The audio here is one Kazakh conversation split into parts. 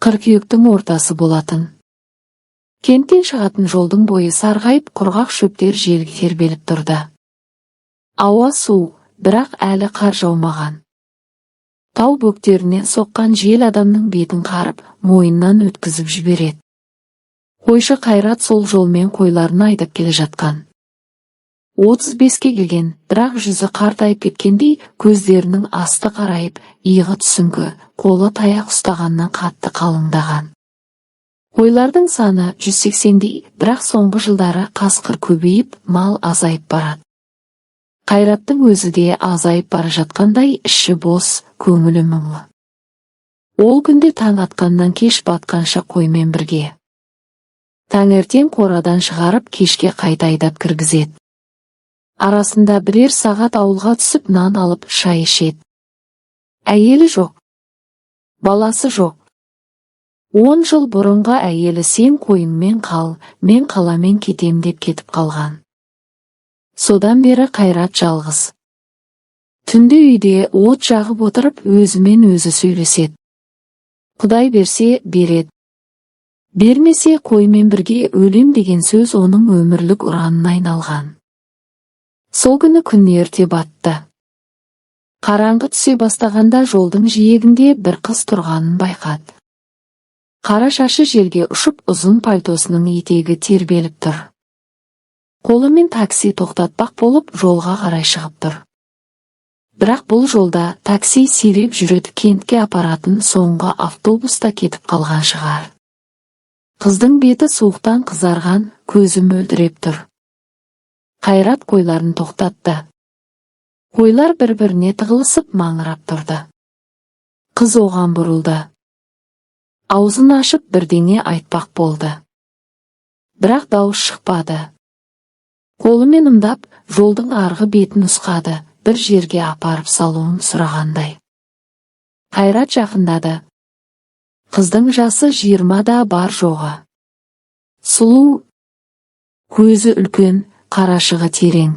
Қыркүйектің ортасы болатын. Кенттен шығатын жолдың бойы сарғайып, құрғақ шөптер желге тербеліп тұрды. Ауа суық, бірақ әлі қар жаумаған. Тау бөктерінен соққан жел адамның бетін қарып, мойнынан өткізіп жібереді. Қойшы Қайрат сол жолмен қойларын айдап келе жатқан. 35-ке келген, бірақ жүзі қартайып кеткендей, көздерінің асты қарайып, иығы түсіңкі, қолы таяқ ұстағаннан қатты қалыңдаған. Қойлардың саны 180-дей, бірақ соңғы жылдары қасқыр көбейіп, мал азайып барады. Қайраттың өзі де азайып бара жатқандай, іші бос, көңілі мұңлы. Ол күнде таң атқаннан кеш батқанша қоймен бірге. Таңертең қорадан шығарып, кешке қайта айдап кіргізеді. Арасында бірер сағат ауылға түсіп, нан алып, шай ішеді. Әйелі жоқ. Баласы жоқ. 10 жыл бұрынғы әйелі «Сен қойыңмен қал, мен қаламен кетем» деп кетіп қалған. Содан бері Қайрат жалғыз. Түнде үйде от жағып отырып, өзімен өзі сөйлеседі. Құдай берсе, береді. Бермесе, қоймен бірге өлем деген сөз оның өмірлік ұранына айналған. Сол күні күн ерте батты. Қараңғы түсе бастағанда жолдың жиегінде бір қыз тұрғанын байқады. Қара шашы желге ұшып, ұзын пальтосының етегі тербеліп тұр. Қолымен такси тоқтатпақ болып, жолға қарай шығып тұр. Бірақ бұл жолда такси сирек жүреді, кентке апаратын соңғы автобус та кетіп қалған шығар. Қыздың беті суықтан қызарған, көзі мөлдіреп тұр. Қайрат қойларын тоқтатты. Қойлар бір-біріне тығылысып, маңырап тұрды. Қыз оған бұрылды. Аузын ашып, бірдеңе айтпақ болды. Бірақ дауыс шықпады. Қолымен ымдап, жолдың арғы бетін нұсқады, бір жерге апарып салуын сұрағандай. Қайрат жақындады. Қыздың жасы 20-да бар жоғы. Сұлу, көзі үлкен, қарашығы терең.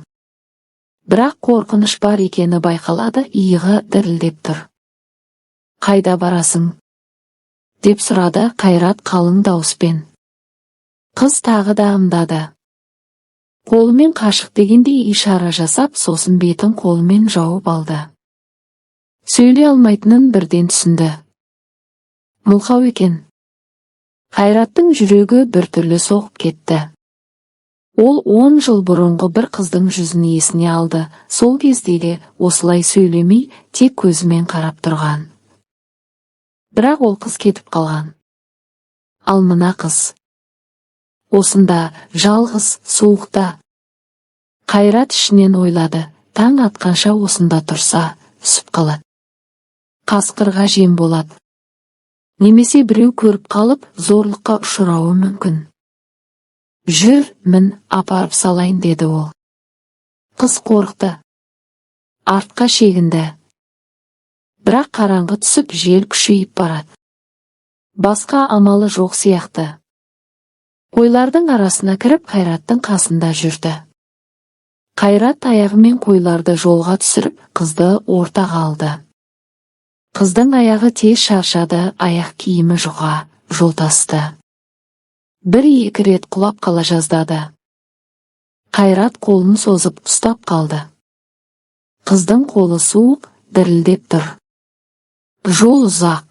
Бірақ қорқыныш бар екені байқалады, иығы дірілдеп тұр. «Қайда барасың?» деп сұрады Қайрат қалың дауыспен. Қыз тағы да ымдады. Қолымен қашық дегендей ишара жасап, сосын бетін қолымен жауып алды. Сөйлей алмайтынын бірден түсінді. Мылқау екен. Қайраттың жүрегі біртүрлі соғып кетті. Ол 10 жыл бұрынғы бір қыздың жүзін есіне алды, сол кезде де осылай сөйлемей, тек көзімен қарап тұрған. Бірақ ол қыз кетіп қалған. Ал мына қыз осында, жалғыз, суықта. Қайрат ішінен ойлады, таң атқанша осында тұрса, үсіп қалады. Қасқырға жем болады. Немесе біреу көріп қалып, зорлыққа ұшырауы мүмкін. «Жүр, мін, апарып салайын», – деді ол. Қыз қорықты. Артқа шегінді. Бірақ қараңғы түсіп, жел күшейіп барады. Басқа амалы жоқ сияқты. Қойлардың арасына кіріп, Қайраттың қасында жүрді. Қайрат таяғымен қойларды жолға түсіріп, қызды ортаға алды. Қыздың аяғы тез шаршады, аяқ киімі жұқа, жолтасты. Бір-екі рет құлап қала жаздады. Қайрат қолын созып ұстап қалды. Қыздың қолы суық, дірілдеп тұр. Жол ұзақ.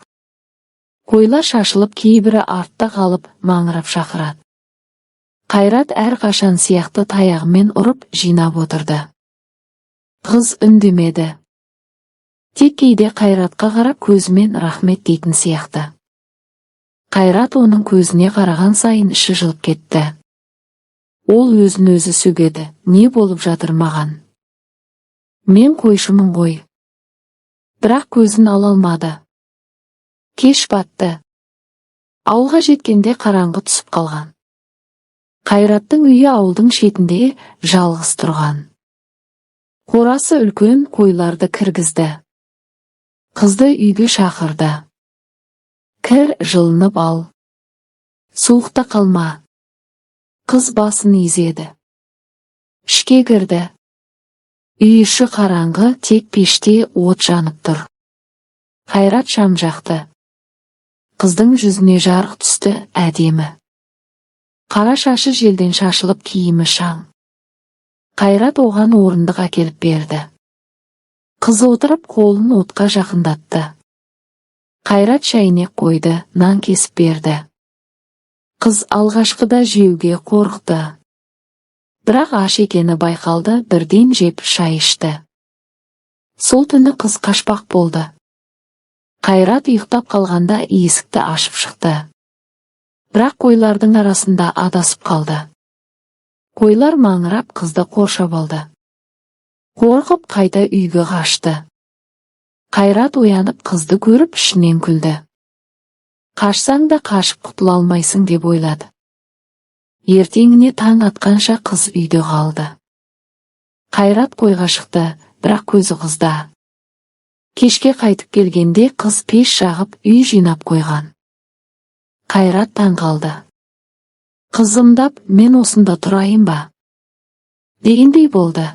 Қойлар шашылып, кейбірі артта қалып, маңырап шақырады. Қайрат әрқашан сияқты таяғымен ұрып, жинап отырды. Қыз үндемеді. Тек кейде Қайратқа қарап, көзімен рахмет дейтін сияқты. Қайрат оның көзіне қараған сайын іші жылып кетті. Ол өзін өзі сөгеді: «Не болып жатыр маған? Мен қойшымын ғой». Бірақ көзін ала алмады. Кеш батты. Ауылға жеткенде қараңғы түсіп қалған. Қайраттың үйі ауылдың шетінде жалғыз тұрған. Қорасы үлкен, қойларды кіргізді. Қызды үйге шақырды. «Кір, жылынып ал. Суықта қалма». Қыз басын изеді. Ішке кірді. Үй іші қараңғы, тек пеште от жанып тұр. Қайрат шам жақты. Қыздың жүзіне жарық түсті, әдемі. Қара шашы желден шашылып, киімі шаң. Қайрат оған орындық әкеліп берді. Қыз отырып, қолын отқа жақындатты. Қайрат шәйнек қойды, нан кесіп берді. Қыз алғашқыда жеуге қорықты. Бірақ аш екені байқалды, бірден жеп, шай ішті. Сол түні қыз қашпақ болды. Қайрат ұйықтап қалғанда есікті ашып шықты. Бірақ қойлардың арасында адасып қалды. Қойлар маңырап, қызды қоршап алды. Қорқып, қайта үйге қашты. Қайрат оянып, қызды көріп, ішінен күлді. Қашсаң да қашып құтыла алмайсың деп ойлады. Ертеңіне таң атқанша қыз үйде қалды. Қайрат қойға шықты, бірақ көзі қызда. Кешке қайтып келгенде қыз пеш жағып, үй жинап қойған. Қайрат таң қалды. Қыз ымдап, «Мен осында тұрайын ба?» дегендей болды.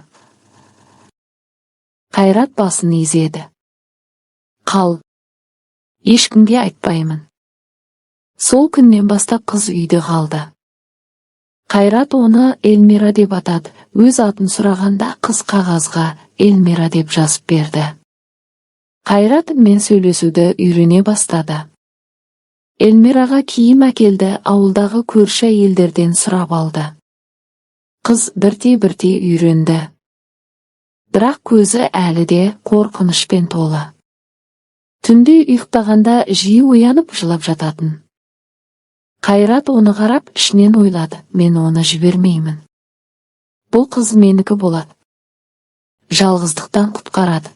Қайрат басын изеді. «Қал. Ешкімге айтпаймын». Сол күннен бастап қыз үйде қалды. Қайрат оны Эльмира деп атады. Өз атын сұрағанда қыз қағазға Эльмира деп жазып берді. Қайрат мен сөйлесуді үйрене бастады. Эльмираға киім әкелді, ауылдағы көрші әйелдерден сұрап алды. Қыз бірте-бірте үйренді. Бірақ көзі әлі де қорқынышпен толы. Түнде ұйықтағанда жиі оянып, жылап жататын. Қайрат оны қарап, ішінен ойлады: «Мен оны жібермеймін. Бұл қыз менікі болады. Жалғыздықтан құтқарады».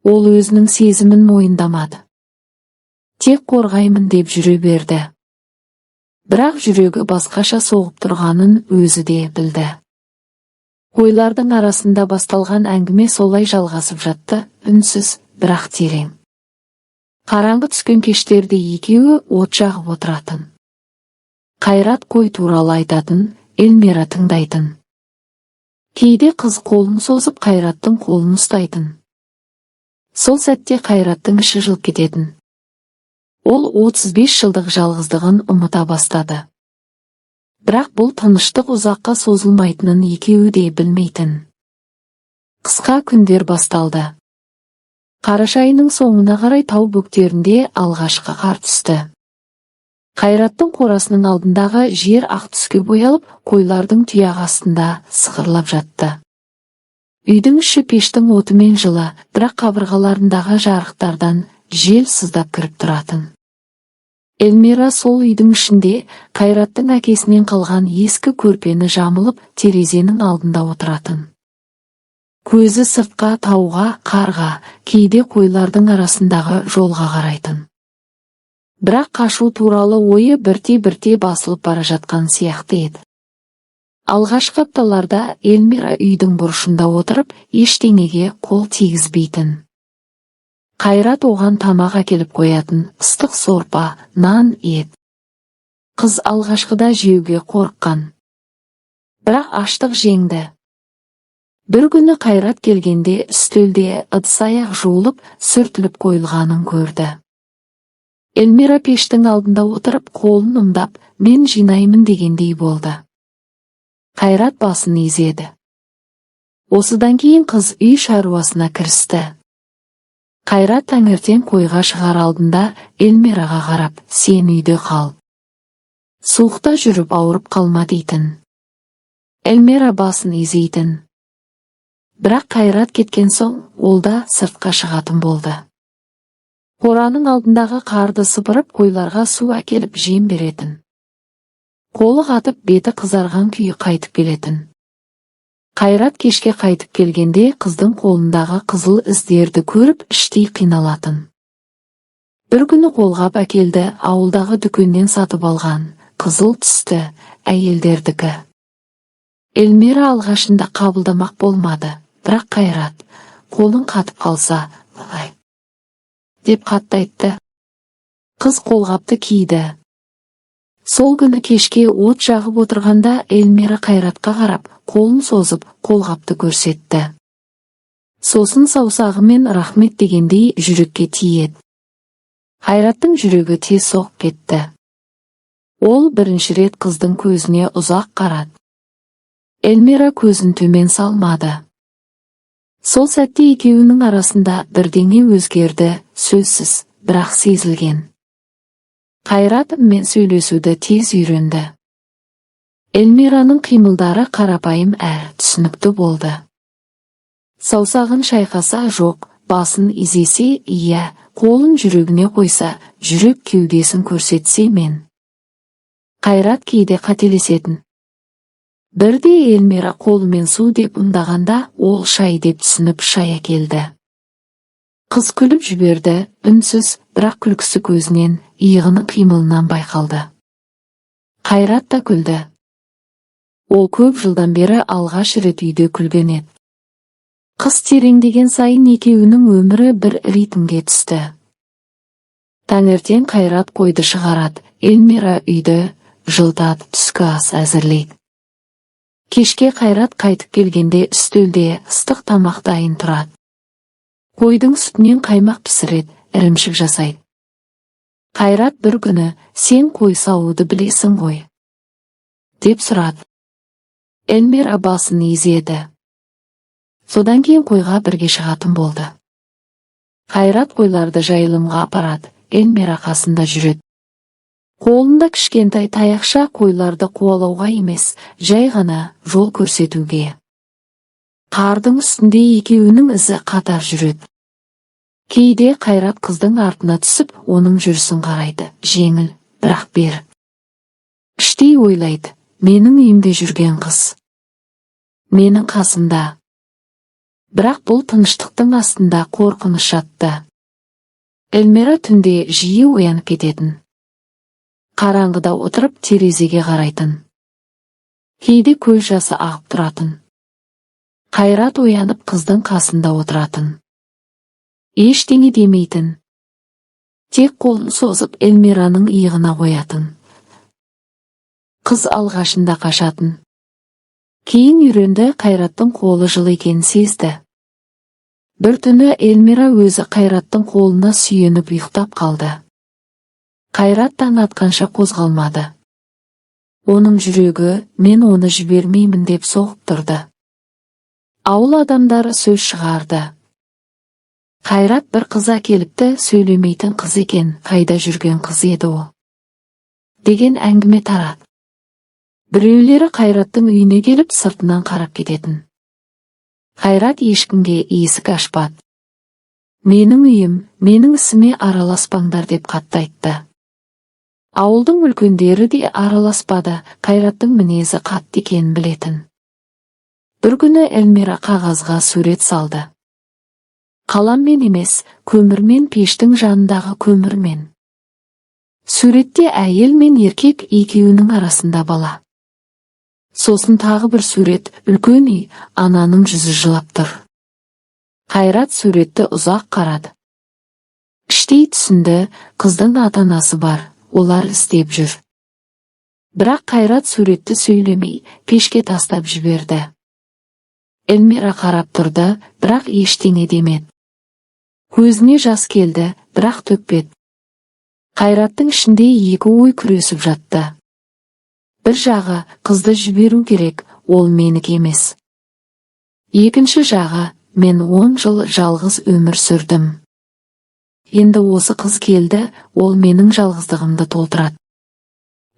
Ол өзінің сезімін мойындамады. Тек қорғаймын деп жүре берді. Бірақ жүрегі басқаша соғып тұрғанын өзі де білді. Қойлардың арасында басталған әңгіме солай жалғасып жатты, үнсіз, бірақ терең. Қараңғы түскен кештерде екеуі от жағып отыратын. Қайрат қой туралы айтатын, Эльмира тыңдайтын. Кейде қыз қолын созып, Қайраттың қолын ұстайтын. Сол сәтте Қайраттың іші жылып кететін. Ол 35 жылдық жалғыздығын ұмыта бастады. Бірақ бұл тыныштық ұзаққа созылмайтынын екеуі де білмейтін. Қысқа күндер басталды. Қараша айының соңына қарай тау бөктерінде алғашқы қар түсті. Қайраттың қорасының алдындағы жер ақ түске боялып, қойлардың тұяғы астында сықырлап жатты. Үйдің іші пештің отымен жылы, бірақ қабырғаларындағы жарықтардан жел сыздап кіріп тұратын. Эльмира сол үйдің ішінде Қайраттың әкесінен қалған ескі көрпені жамылып, терезенің алдында отыратын. Көзі сыртқа, тауға, қарға, кейде қойлардың арасындағы жолға қарайтын. Бірақ қашу туралы ойы бірте-бірте басылып бара жатқан сияқты еді. Алғашқы апталарда Эльмира үйдің бұрышында отырып, ештеңеге қол тигізбейтін. Қайрат оған тамақ әкеліп қоятын: ыстық сорпа, нан, ет. Қыз алғашқыда жеуге қорыққан. Бірақ аштық жеңді. Бір күні Қайрат келгенде үстелде ыдыс-аяқ жуылып, сүртіліп қойылғанын көрді. Эльмира пештің алдында отырып, қолын ымдап, «Мен жинаймын» дегендей болды. Қайрат басын изеді. Осыдан кейін қыз үй шаруасына кірісті. Қайрат таңертең қойға шығар алдында Эльмираға қарап, «Сен үйде қал. Суықта жүріп ауырып қалма», — дейтін. Эльмира басын изейтін. Бірақ Қайрат кеткен соң ол да сыртқа шығатын болды. Қораның алдындағы қарды сыпырып, қойларға су әкеліп, жем беретін. Қолы қатып, беті қызарған күйі қайтып келетін. Қайрат кешке қайтып келгенде қыздың қолындағы қызыл іздерді көріп, іштей қиналатын. Бір күні қолғап әкелді, ауылдағы дүкеннен сатып алған, қызыл түсті, әйелдердікі. Эльмира алғашында қабылдамақ болмады, бірақ Қайрат, «Қолың қатып қалса, ай», — деп қатты айтты. Қыз қолғапты киді. Сол күні кешке от жағып отырғанда Эльмира Қайратқа қарап, қолын созып, қолғапты көрсетті. Сосын саусағымен рахмет дегендей жүрекке тиеді. Қайраттың жүрегі тез соғып кетті. Ол бірінші рет қыздың көзіне ұзақ қарады. Эльмира көзін төмен салмады. Сол сәтте екеуінің арасында бірдеңе өзгерді, сөзсіз, бірақ сезілген. Қайрат мен сөйлесуді тез үйренді. Эльмираның қимылдары қарапайым әрі түсінікті болды. Саусағын шайқаса, жоқ, басын изесе, иә, қолын жүрегіне қойса, жүрек, кеудесін көрсетсе, мен. Қайрат кейде қателесетін. Бірде Эльмира қолымен су деп ымдағанда, ол шай деп түсініп, шай әкелді. Қыз күліп жіберді, үнсіз, бірақ күлкісі көзінен, иығының қимылынан байқалды. Қайрат та күлді. Ол көп жылдан бері алғаш рет үйде күлген еді. Қыс тереңдеген сайын екеуінің өмірі бір ритмге түсті. Таңертең Қайрат қойды шығарады, Эльмира үйді жылытады, түскі ас әзірлейді. Кешке Қайрат қайтып келгенде үстелде ыстық тамақ дайын тұрады. Қойдың сүтінен қаймақ пісіреді, ірімшік жасайды. Қайрат бір күні: «Сен қой саууды білесің ғой?» – деп сұрады. Эльмира басын изеді. Содан кейін қойға бірге шығатын болды. Қайрат қойларды жайылымға апарады, Эльмира қасында жүреді. Қолында кішкентай таяқша, қойларды қуалауға емес, жай ғана жол көрсетуге. Қардың үстінде екеуінің ізі қатар жүреді. Кейде Қайрат қыздың артына түсіп, оның жүрісін қарайды, жеңіл, бірақ берік. Іштей ойлайды: менің үйімде жүрген қыз. Менің қасымда. Бірақ бұл тыныштықтың астында қорқыныш жатты. Эльмира түнде жиі оянып кететін. Қараңғыда отырып терезеге қарайтын. Кейде көз жасы ағып тұратын. Қайрат оянып, қыздың қасында отыратын. Ештеңе демейтін. Тек қолын созып, Эльмираның иығына қоятын. Қыз алғашында қашатын. Кейін үйренді, Қайраттың қолы жылы екенін сезді. Бір түні Эльмира өзі Қайраттың қолына сүйеніп ұйықтап қалды. Қайрат таң атқанша қозғалмады. Оның жүрегі «мен оны жібермеймін» деп соғып тұрды. Ауыл адамдары сөз шығарды. Қайрат бір қыз әкеліпті, сөйлемейтін қыз екен, қайда жүрген қыз еді ол? Деген әңгіме тарады. Біреулері Қайраттың үйіне келіп, сыртынан қарап кететін. Қайрат ешкімге есік ашпады. «Менің үйім, менің ісіме араласпаңдар», – деп қатты айтты. Ауылдың үлкендері де араласпады, Қайраттың мінезі қатты екенін білетін. Бір күні Эльмира қағазға сурет салды. Қаламмен емес, көмірмен, пештің жанындағы көмірмен. Суретте әйел мен еркек, екеуінің арасында бала. Сосын тағы бір сурет: үлкен үй, ананың жүзі жылап тұр. Қайрат суретті ұзақ қарады. Іштей түсінді: қыздың ата-анасы бар, олар іздеп жүр. Бірақ Қайрат суретті сөйлемей, пешке тастап жіберді. Эльмира қарап тұрды, бірақ ештеңе демеді. Көзіне жас келді, бірақ төкпеді. Қайраттың ішінде екі ой күресіп жатты. Бір жағы: қызды жіберу керек, ол менікі емес. Екінші жағы: мен 10 жыл жалғыз өмір сүрдім. Енді осы қыз келді, ол менің жалғыздығымды толтырады.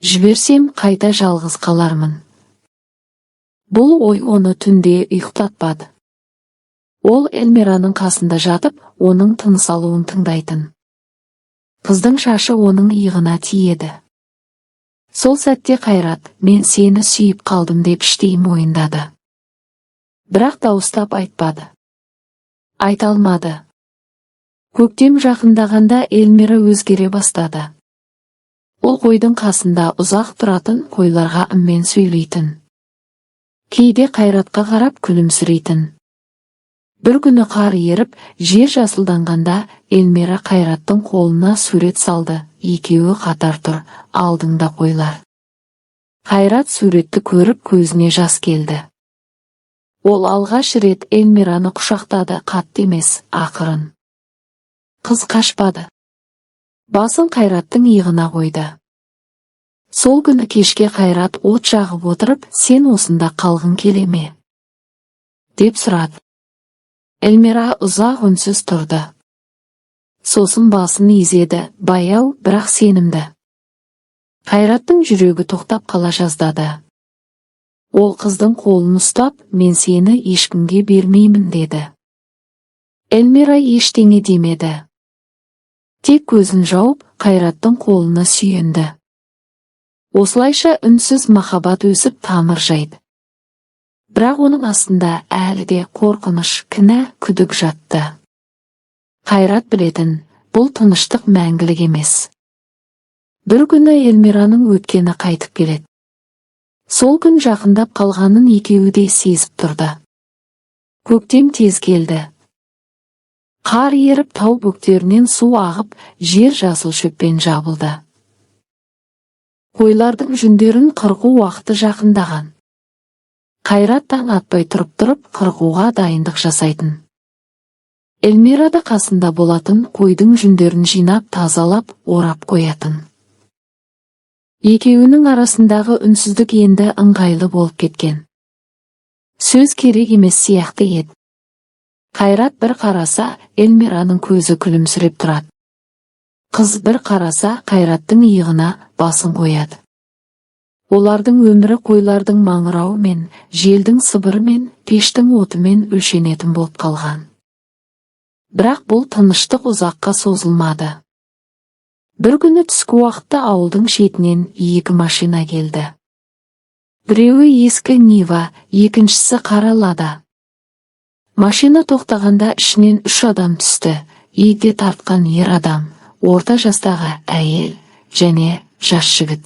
Жіберсем, қайта жалғыз қалармын. Бұл ой оны түнде ұйықтатпады. Ол Эльмираның қасында жатып, оның тыныс алуын тыңдайтын. Қыздың шашы оның иығына тиеді. Сол сәтте Қайрат «мен сені сүйіп қалдым» деп іштей мойындады. Бірақ дауыстап айтпады. Айта алмады. Көктем жақындағанда Эльмира өзгере бастады. Ол қойдың қасында ұзақ тұратын, қойларға ыммен сөйлейтін. Кейде Қайратқа қарап күлімсірейтін. Бір күні қар еріп, жер жасылданғанда Эльмира Қайраттың қолына сурет салды, екеуі қатар тұр, алдында қойлар. Қайрат суретті көріп, көзіне жас келді. Ол алғаш рет Эльмираны құшақтады, қатты емес, ақырын. Қыз қашпады. Басын Қайраттың иығына қойды. Сол күні кешке Қайрат от жағып отырып, «Сен осында қалғың келе ме?» деп сұрады. Эльмира ұзақ үнсіз тұрды. Сосын басын изеді, баяу, бірақ сенімді. Қайраттың жүрегі тоқтап қала жаздады. Ол қыздың қолын ұстап, «Мен сені ешкімге бермеймін», – деді. Эльмира ештеңе демеді. Тек көзін жауып, Қайраттың қолына сүйенді. Осылайша үнсіз махаббат өсіп, тамыр жайды. Бірақ оның астында әлі де қорқыныш, кінә, күдік жатты. Қайрат білетін, бұл тыныштық мәңгілік емес. Бір күні Эльмираның өткені қайтып келеді. Сол күн жақындап қалғанын екеуі де сезіп тұрды. Көктем тез келді. Қар еріп, тау бөктерінен су ағып, жер жасыл шөппен жабылды. Қойлардың жүндерін қырқу уақыты жақындаған. Қайрат таң атпай тұрып-тұрып қырқуға дайындық жасайтын. Эльмира да қасында болатын, қойдың жүндерін жинап, тазалап, орап қоятын. Екеуінің арасындағы үнсіздік енді ыңғайлы болып кеткен. Сөз керек емес сияқты еді. Қайрат бір қараса, Эльмираның көзі күлімсіреп тұрады. Қыз бір қараса, Қайраттың иығына басын қояды. Олардың өмірі қойлардың маңырауымен, желдің сыбырымен, пештің отымен өлшенетін болып қалған. Бірақ бұл тыныштық ұзаққа созылмады. Бір күні түскі уақытта ауылдың шетінен екі машина келді. Біреуі ескі Нива, екіншісі қара Лада. Машина тоқтағанда ішінен үш адам түсті: егде тартқан ер адам, орта жастағы әйел және жас жігіт.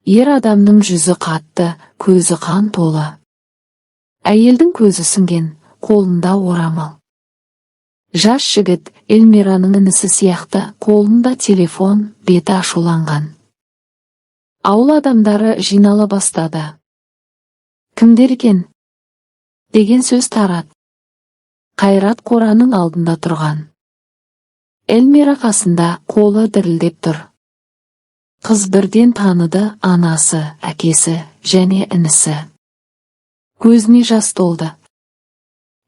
Ер адамның жүзі қатты, көзі қан толы. Әйелдің көзі ісінген, қолында орамал. Жас жігіт Эльмираның інісі сияқты, қолында телефон, беті ашуланған. Ауыл адамдары жинала бастады. «Кімдер екен?» деген сөз тарады. Қайрат қораның алдында тұрған. Эльмира қасында, қолы дірілдеп тұр. Қыз бірден таныды: анасы, әкесі және інісі. Көзіне жас толды.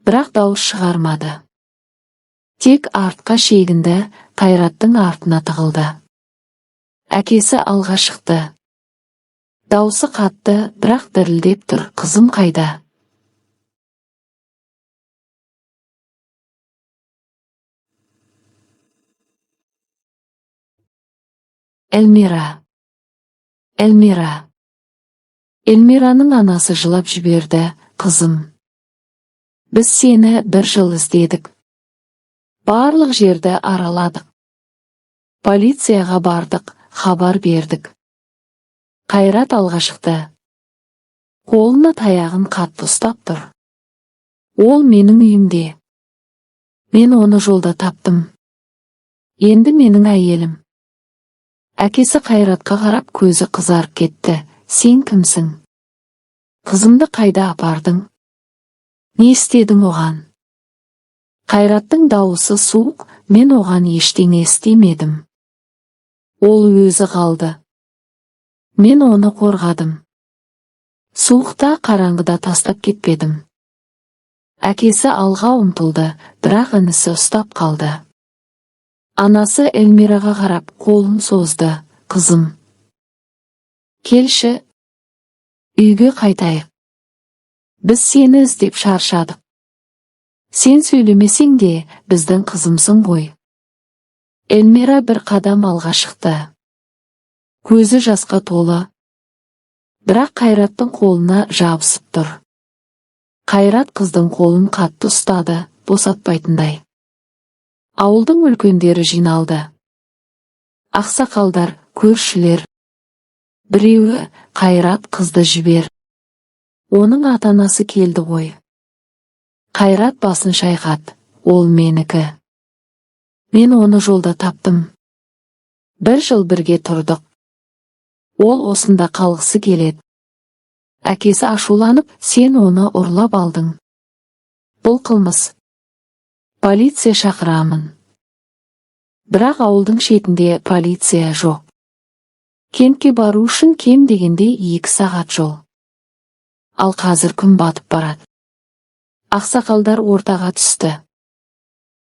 Бірақ дауыс шығармады. Тек артқа шегінді, Қайраттың артына тығылды. Әкесі алға шықты. Даусы қатты, бірақ дірілдеп тұр: «Қызым қайда?» Эльмира. Эльмира. Эльмираның анасы жылап жіберді: «Қызым. Біз сені бір жыл іздедік. Барлық жерді араладық. Полицияға бардық, хабар бердік». Қайрат алға шықты. Қолына таяғын қатты ұстап тұр. «Ол менің үйімде. Мен оны жолда таптым. Енді менің әйелім». Әкесі Қайратқа қарап, көзі қызарып кетті. «Сен кімсің? Қызымды қайда апардың? Не істедің оған?» Қайраттың дауысы суық: «Мен оған ештеңе істемедім. Ол өзі қалды. Мен оны қорғадым. Суықта, қараңғыда тастап кетпедім». Әкесі алға ұмтылды, бірақ інісі ұстап қалды. Анасы Эльмираға қарап, қолын созды: «Қызым. Келші. Үйге қайтайық. Біз сені іздеп шаршадық. Сен сөйлемесең де, біздің қызымсың ғой». Эльмира бір қадам алға шықты. Көзі жасқа толы. Бірақ Қайраттың қолына жабысып тұр. Қайрат қыздың қолын қатты ұстады, босатпайтындай. Ауылдың үлкендері жиналды. Ақсақалдар, көршілер. Біреуі: «Қайрат, қызды жібер. Оның ата-анасы келді ғой». Қайрат басын шайқады: «Ол менікі. Мен оны жолда таптым. Бір жыл бірге тұрдық. Ол осында қалғысы келеді». Әкесі ашуланып: «Сен оны ұрлап алдың. Бұл қылмыс. Полиция шақырамын». Бірақ ауылдың шетінде полиция жоқ. Кентке бару үшін кем дегенде 2 сағат жол. Ал қазір күн батып барады. Ақсақалдар ортаға түсті.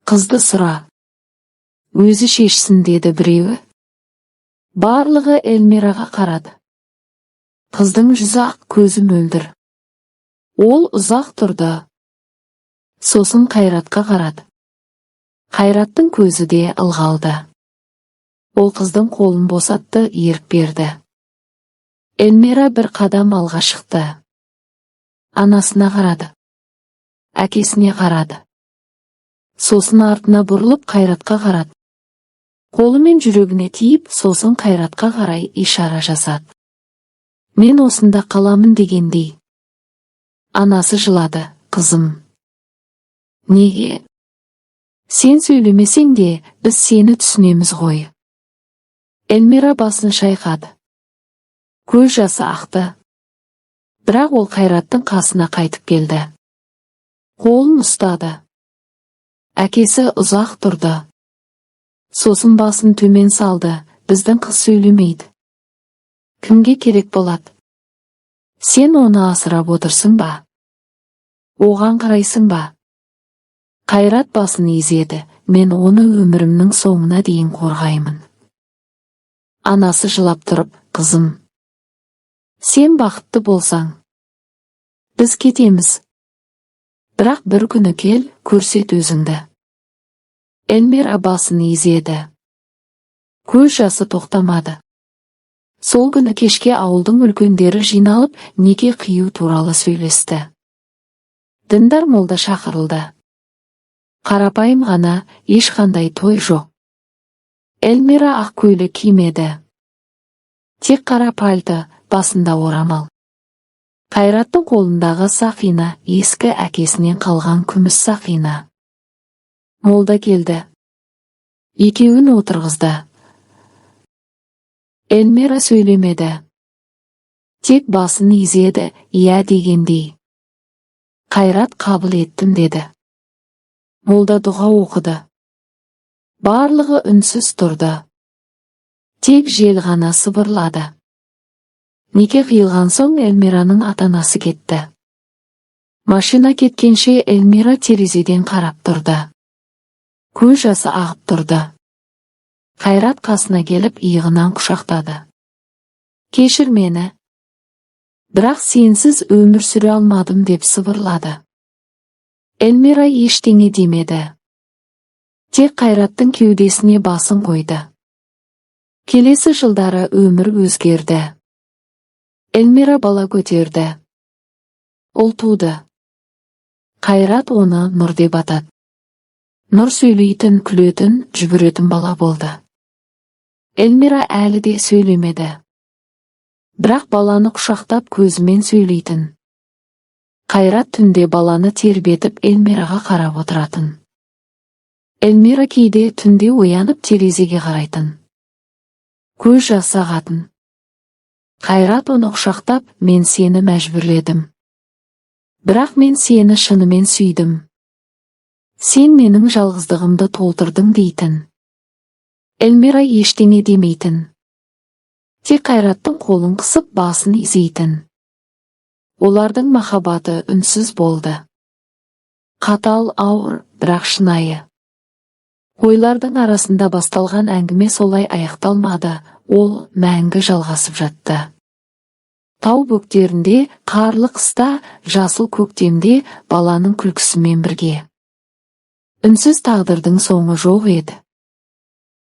«Қызды сұра. Өзі шешсін», – деді біреуі. Барлығы Эльмираға қарады. Қыздың жүзі ақ, көзі мөлдір. Ол ұзақ тұрды. Сосын Қайратқа қарады. Қайраттың көзі де ылғалды. Ол қыздың қолын босатты, ерік берді. Эльмира бір қадам алға шықты. Анасына қарады. Әкесіне қарады. Сосын артына бұрылып, Қайратқа қарады. Қолымен жүрегіне тиіп, сосын Қайратқа қарай ишара жасады. «Мен осында қаламын» дегендей. Анасы жылады: «Қызым. Неге? Сен сөйлемесең де, біз сені түсінеміз ғой». Эльмира басын шайқады. Көз жасы ақты. Бірақ ол Қайраттың қасына қайтып келді. Қолын ұстады. Әкесі ұзақ тұрды. Сосын басын төмен салды: «Біздің қыз сөйлемейді. Кімге керек болады? Сен оны асырап отырсың ба? Оған қарайсың ба?» Қайрат басын изеді: «Мен оны өмірімнің соңына дейін қорғаймын». Анасы жылап тұрып: «Қызым, сен бақытты болсаң, біз кетеміз. Бірақ бір күні кел, көрсет өзіңді». Эльмира басын изеді. Көз жасы тоқтамады. Сол күні кешке ауылдың үлкендері жиналып, неке қию туралы сөйлесті. Діндар молда шақырылды. Қарапайым ғана, ешқандай той жоқ. Эльмира ақ көйлек кимеді. Тек қара пальто, басында орамал. Қайраттың қолындағы сақина, ескі әкесінен қалған күміс сақина. Молда келді. Екеуін отырғызды. Эльмира сөйлемеді. Тек басын изеді, иә дегендей. Қайрат «Қабыл еттім» деді. Молда дұға оқыды. Барлығы үнсіз тұрды. Тек жел ғана сыбырлады. Неке қиылған соң Эльмираның ата-анасы кетті. Машина кеткенше Эльмира терезеден қарап тұрды. Көз жасы ағып тұрды. Қайрат қасына келіп, иығынан құшақтады. «Кешір мені. Бірақ сенсіз өмір сүре алмадым», – деп сыбырлады. Эльмира ештеңе демеді. Тек Қайраттың кеудесіне басын қойды. Келесі жылдары өмір өзгерді. Эльмира бала көтерді. Ұл туды. Қайрат оны Нұр деп атады. Нұр сөйлейтін, күлетін, жүгіретін бала болды. Эльмира әлі де сөйлемеді. Бірақ баланы құшақтап, көзімен сөйлейтін. Қайрат түнде баланы тербетіп, Эльмираға қарап отыратын. Эльмира кейде түнде оянып, терезеге қарайтын. Көз жасы ағатын. Қайрат оны құшақтап: «Мен сені мәжбүрледім. Бірақ мен сені шынымен сүйдім. Сен менің жалғыздығымды толтырдың», – дейтін. Эльмира ештеңе демейтін. Тек Қайраттың қолын қысып, басын изейтін. Олардың махаббаты үнсіз болды. Қатал, ауыр, бірақ шынайы. Қойлардың арасында басталған әңгіме солай аяқталмады, ол мәңгі жалғасып жатты. Тау бөктерінде, қарлы қыста, жасыл көктемде, баланың күлкісімен бірге. Үнсіз тағдырдың соңы жоқ еді.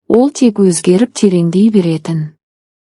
Ол тек өзгеріп, тереңдей беретін.